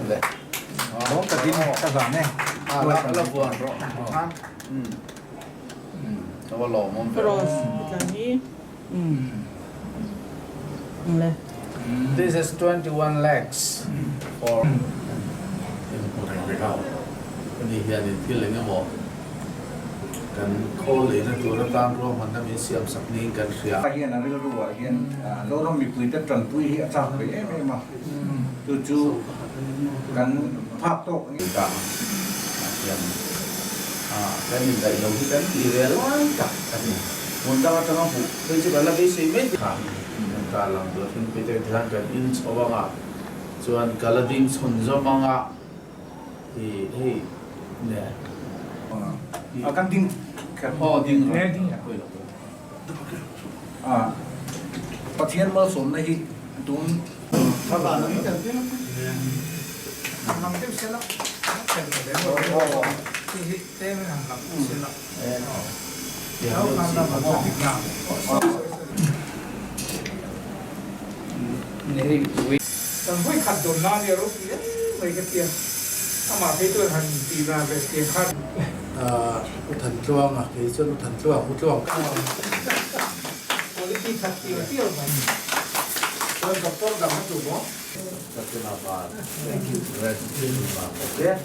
Le. Lawm takin ka hlan e. A la vuan rawh. A va lawmawm ve. Rose tlan hi. Le. This is 21 lakhs for inhmu reng reng a. Ani hianin thil eng emaw kan khawl leina tur atan ruahmanna min siam sak niin kan hria. Hian a rilru ah hian Zoram mipuite tanpui hi a chak ve em em a, chu chu kan phak tawk ang. Ta hian kan indaih lo hi kan tih ve lai tak a ni. Hmun dang atanga hmuh phei chu kan la beisei mai kha kan ta lang duh a, thingpui te hian kan in chho anga chuan ka la ding chhun zawm anga i hei ne. A kan ding kher aw ding rawh. A Pathian malsawmna hi tun U Thantluanga kei chuan U Thantluang U Tluang ka Chuan doctor dang a tu maw? Ka tuna van. Red.